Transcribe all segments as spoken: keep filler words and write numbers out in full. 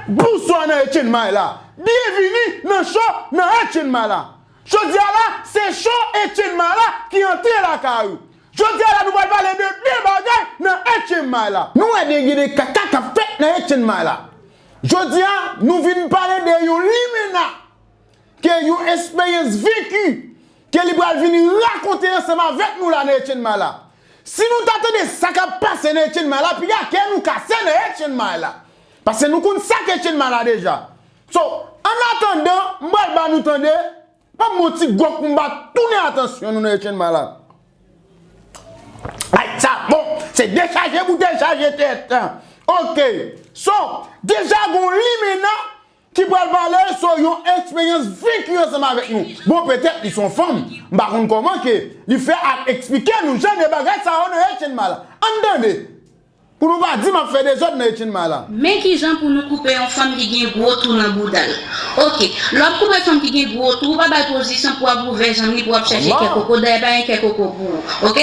Bonswa nan Etchenn May la. Byenvini nan show nan Etchenn May la. Jodi a la, se show Etchenn May la ki antre lakay ou. Jodi a la, nou pral pale de de bagay nan Etchenn May la. Nou wè de, gen de kaka k ap fèt nan Etchenn May la. Jodi a, nou vin pale de yon limena ke yon eksperyans veki ke li pral vin rakonte ansanm avèk nou la nan Etchenn May la. Si nou ta tande sa k ap pase nan Etchenn May la, piga kè nou kase nan Etchenn May la. Paske nou konn sa k Etchenn May la deja. So, annatandan, m pral ba nou tande, ban m yon ti gwòg pou m pa tounen atansyon nou nan Etchenn May la. Ay, sa bon, se dechaje pou dechaje tèt. Ok. So, deja gon limena ki pral pale sou yon eksperyans veki ansanm avèk nou. Bon, petèt li se yon fanm. M pa konn kòman ke li fè ap eksplike nou jan de bagay sa yo nan Etchenn May la. Ann tande. Pou nou pa di m ap fè dezòd nan Etchenn May la. Men kijan pou nou koupe yon fanm ki gen gwo twou nan bouda l. Ok, lè w ap koupe fanm ki gen gwo twou, ou pa ba l pozisyon pou w ap ouvè janm li, pou w ap chèche kè koko. Dayè, pa gen kè koko pou ou. Ok?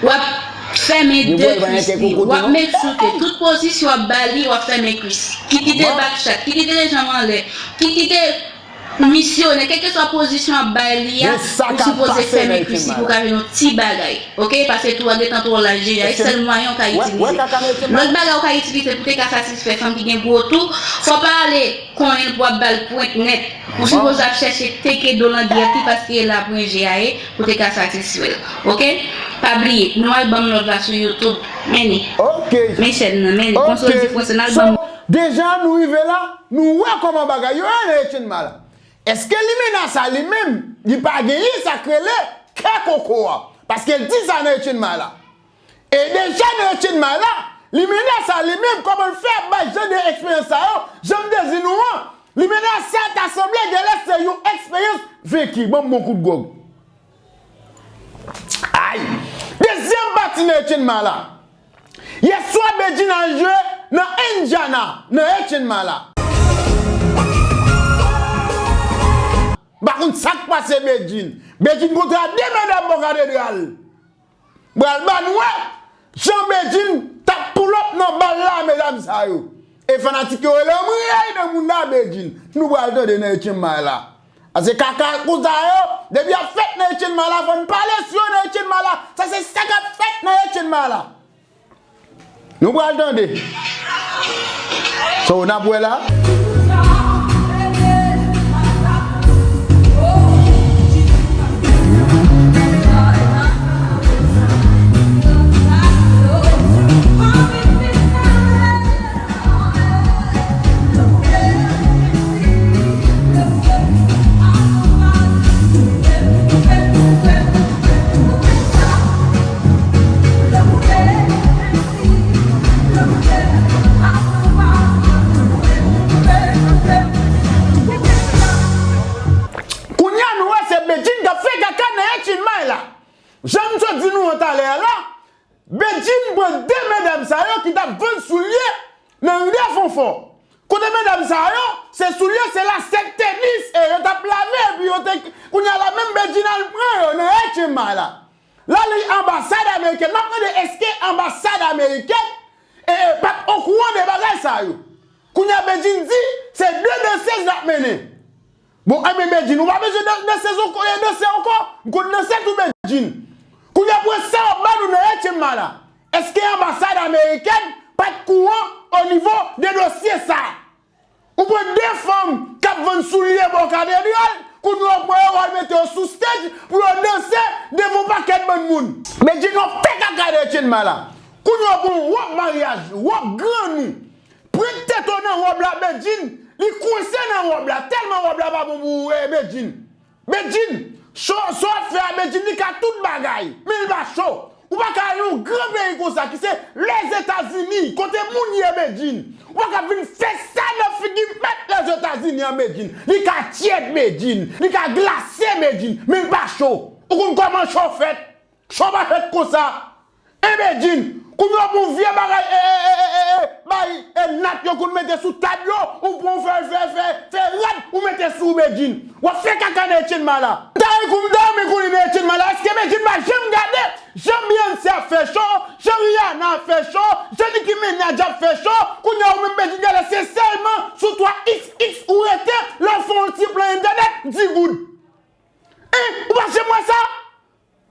W ap fèmen de kwis li. W ap met sou tè. Tout pozisyon w ap ba li, w ap fèmen kwis. Kit li de back shot, kit li de janm anlè, kit li de misyonè, kèlkeswa pozisyon w ap bay li a, ou sipoze fèmen kwis li pou w ka jwenn yon ti bagay. Ok? Paske twou a gentan twò laj deja, e sèl mwayen w ka itilize. Lòt bagay ou ka itilize pou te ka satisfè fanm ki gen gwo twou, fò w pa ale konyen l pou w ap ba l pwent nèt. Ou sipoze ap chèche teke do l an dyèt li paske e la pwen je a ye pou te ka satisfè l. Ok? Pa bliye, nou al ban m love la sou YouTube. Men li. Men chèn nan, men li. Konsa w di fransè, n al ban m. Deja nou rive la, nou wè kòman bagay yo ye nan Etchenn May la. Èske limena sa li menm, li pa genyen sa k rele kè koko a? Paske l di sa nan Etchenn May la. E deja nan Etchenn May la, limena sa li menm, kòman l fè ap bay jan de eksperyans sa yo, jan m te di nou an, limena sa ta sanble genlè se yon eksperyans veki. Ban m bon kout gwòg. Ay! Dezyèm pati nan Etchenn May la. Yèswa Bedjine al jwe nan Indiana, nan Etchenn May la. M pa konn sa k pase Bedjine. Bedjine kontre a de medam bò katedral. Pral ba nou wè jan Bedjine t ap pull up nan bal la, medam sa yo. E fanatik yo rele m rèy nan moun nan Bedjine. Nou pral tande nan Etchenn May la. Paske kaka konsa yo, depi y ap fèt nan Etchenn May la, fò n pale sou yo nan Etchenn May la. Sa se sa k ap fèt nan Etchenn May la. Nou pral tande. So, n ap wè la. Kounye a, nou wè se Bedjine k ap fè kaka nan Etchenn May la. Jan m sot di nou an talè a la, Bedjine pran de medam sa yo ki t ap vann soulye nan Refonfò. Kote medam sa yo, se soulye, se lastèk tenis, e yo t ap lave, epi yo te, kounye a la menm Bedjine al pran yo nan Etchenn May la. La li anbasad amerikèn. M ap mande, èske anbasad amerikèn, e, e, p ap okouran de bagay sa yo? Kounye a Bedjine di, se de dansèz l ap mennen. Bon, enben, Bedjine, ou pa bezwen dan-, dansèz ankò, e dansè ankò. M konn dansè tou, Bedjine. Kounye a, pou sa w ap ba nou nan Etchenn May la. Èske anbasad amerikèn pa t kouran o nivo de dosye sa? Ou pran de fanm k ap vann soulye bò katedral, kounye a, ou pran yo, w al mete yo sou stage pou yo danse devan yon pakèt bann moun. Bedjine, w ap fè kaka nan Etchenn May la. Kounye a, ou pran wòb maryaj, wòb grann ou. Pran tèt ou nan wòb la, Bedjine. Li kwense nan wòb la. Tèlman wòb la pa bon pou ou, eh, Bedjine. Bedjine, cho, sa w ap fè a, Bedjine, li ka tout bagay. Men li pa cho. Ou pa ka al yon gran peyi konsa ki se Lèzetazini, kote moun ye, Bedjine. Ou pa ka vin fè sa nan figi mèt Lèzetazini an, Bedjine. Li ka tyèd, Bedjine. Li ka glase, Bedjine. Men li pa cho. Ou konn kòman cho fèt? Cho pa fèt konsa. E Bedjine, kounye a w pran vye bagay, e, e, e, e, e, e, bay, e, nat yo konn mete sou tab yo, ou pran w fè, fè, fè, fè rad, ou mete sou ou, Bedjine. W ap fè kaka nan Etchenn May la. Dayè kou m ta renmen konnen nan Etchenn May la, èske Bedjine pa janm gade jan Beyoncé ap fè cho, jan Rihanna ap fè cho, jan Nicki Minaj ap fè cho, kounye a ou menm Bedjine gade se sèlman sou di goud. Hein, ou pa janm wè sa?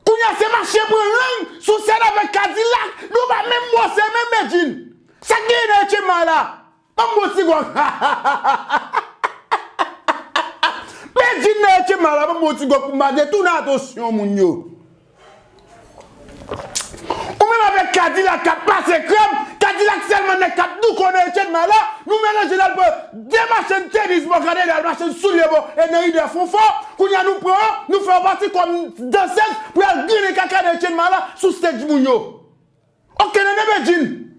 Kounye a se mache pran lang sou sèn avèk Kadilak. Nou pa menm mo, se menm Medjine. Sa k genyen nan Etchenma la? Ban m bon ti gwòg. Medjine nan Etchenma la, ban m bon ti gwòg pou m pa detounen atansyon moun yo. Ou menm avèk Kadilak k ap pase krèm, Kadilak sèlman nèg k ap douko nan Etchenma la, nou melanje l al pran de machenn tenis bò, gade l al machenn soulye bò, e nan ide fonfò, kounye a nou pran, nou fè yon pati kòm dansèz pou y al grennen kaka nan Etchenma la sou stage moun yo. Ok, tande Medjine.